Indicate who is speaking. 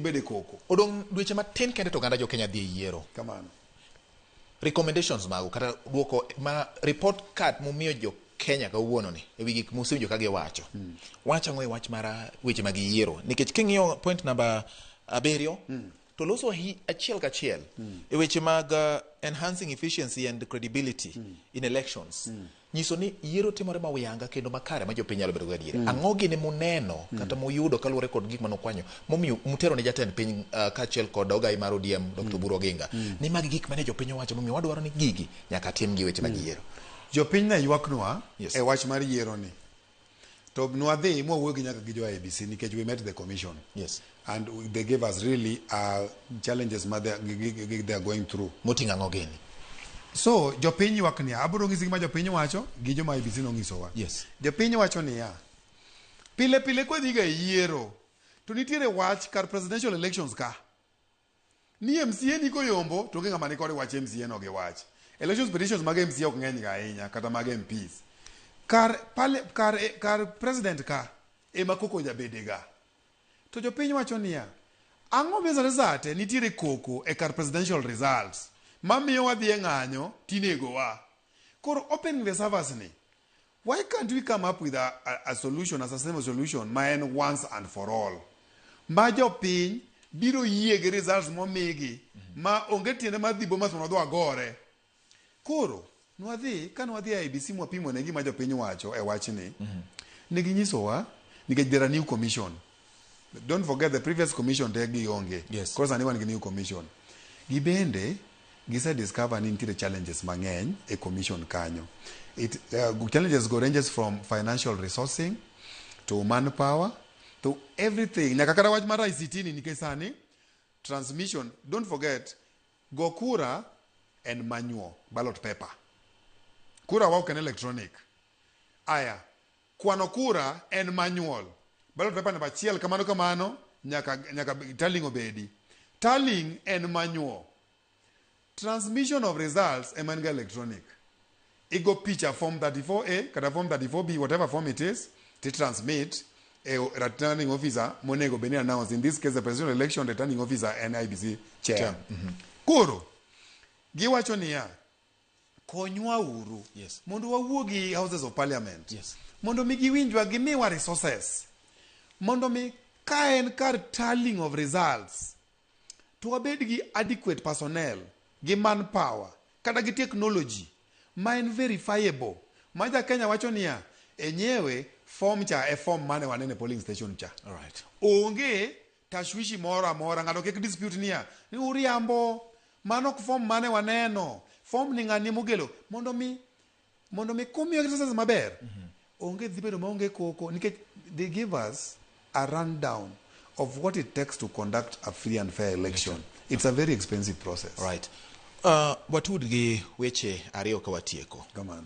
Speaker 1: bed e koko.
Speaker 2: Odong' dweche matin kende to oganda jo Kenya dhi e yiero.
Speaker 1: Kamano.
Speaker 2: Recommendations magu kata duoko ma report card mumiyo jo Kenya kawuono ni ewi gik musewinjo ka giwacho. Wacho ang'o e wach mar weche mag yiero? Nikech king'iyo point namba 7 to loso achiel kachiel e weche mag enhancing efficiency and credibility in elections. Nyiso ni yiero timore ma uyanga kendo makare ma jopiny nyalo bedo go adieri. Ang'o gini muneno kata muyudo kaluwore kod gik manokwanyo momiyo mutero ne jatend piny kaachiel kod ogai mar ODM Dr. Oburu Oginga ni magi gik mane jopiny owacho momiyo wadwaro ni gigi nyaka tim gi weche mag yiero.
Speaker 1: Jopiny ne ywaknwa
Speaker 2: Yes.
Speaker 1: e wach mar yiero ni. To nwadhi mwawuoyo gi nyaka gi jo IEBC nikech we met the commission. And they gave us really challenges ma they are going through.
Speaker 2: Moting'o ang'o gini?
Speaker 1: So jopiny ywak niya, abiro nyisi gima jopiny wacho gi joma IEBC nonyisowa. Jopiny wacho niya, pile pile kwadhiga e yiero to nitiere wach kar presidential elections ka. Ni MCA ni koyombo to onge ng'ama nikode wach MCA no gi wach. Elections petitions mag MCA ok ng'eny ga ahinya kata mag MPs. Kar, pale, kar, kar president ka ema koko jabede ga. To jopiny wacho niya, ang'o miyo sate sate nitiere koko e kar presidential results mamiyo wadhi e ng'anyo tinegowa. Koro opening the servers ni, why can't we come up with a solution, a sustainable solution ma en once and for all? Ma jopiny biro yie gi results momigi ma onge tiende mar dhi Bomas mondo wadhi wagore. Koro nwadhi ka nwadhi e IEBC mwapimo ne gima jopiny wacho e wachni, ne ginyisowa nikech there are new commission. Don't forget the previous commission te gionge. Koro sani wan gi new commission. Gibende gise discover ni nitiere challenges mang'eny e commission kanyo. Challenges go ranges from financial resourcing to manpower to everything. Nyaka kata wach mar ICT ni nikech sani transmission, don't forget, go kura en manual ballot paper. Kura wa ok en electronic. Aya, kwano kura en manual. Ballot paper namba 1 kamano kamano nyaka tallying obedi. Tallying en manual. Transmission of results ema en ga electronic. Igo picha form 34A kata form 34B, whatever form it is, to transmit a returning officer monego bed ni announce. In this case, the presidential election returning officer and IEBC chair.
Speaker 2: Chair.
Speaker 1: Koro, giwacho niya, konywa uru. Mondo wawuo gi Houses of Parliament. Mondo mi giwinjwa, gimiwa resources. Mondo mi ka en kar tallying of results, to wabed gi adequate personnel, gi manpower, kata gi technology ma en verifiable. Ma ja Kenya wacho niya, enyewe form cha e form mane wanene e polling station cha. Onge tashwishi moro amora, ng'ato kik dispute niya, ni uriambo, mano ok form mane waneno, form ni ng'ani mogelo, mondo mi kumiyo resources maber, onge dhi bedo maonge koko, nikech they give us a rundown of what it takes to conduct a free and fair election. It's a very expensive process.
Speaker 2: Watud gi weche ariyo ka watieko.
Speaker 1: Kamano.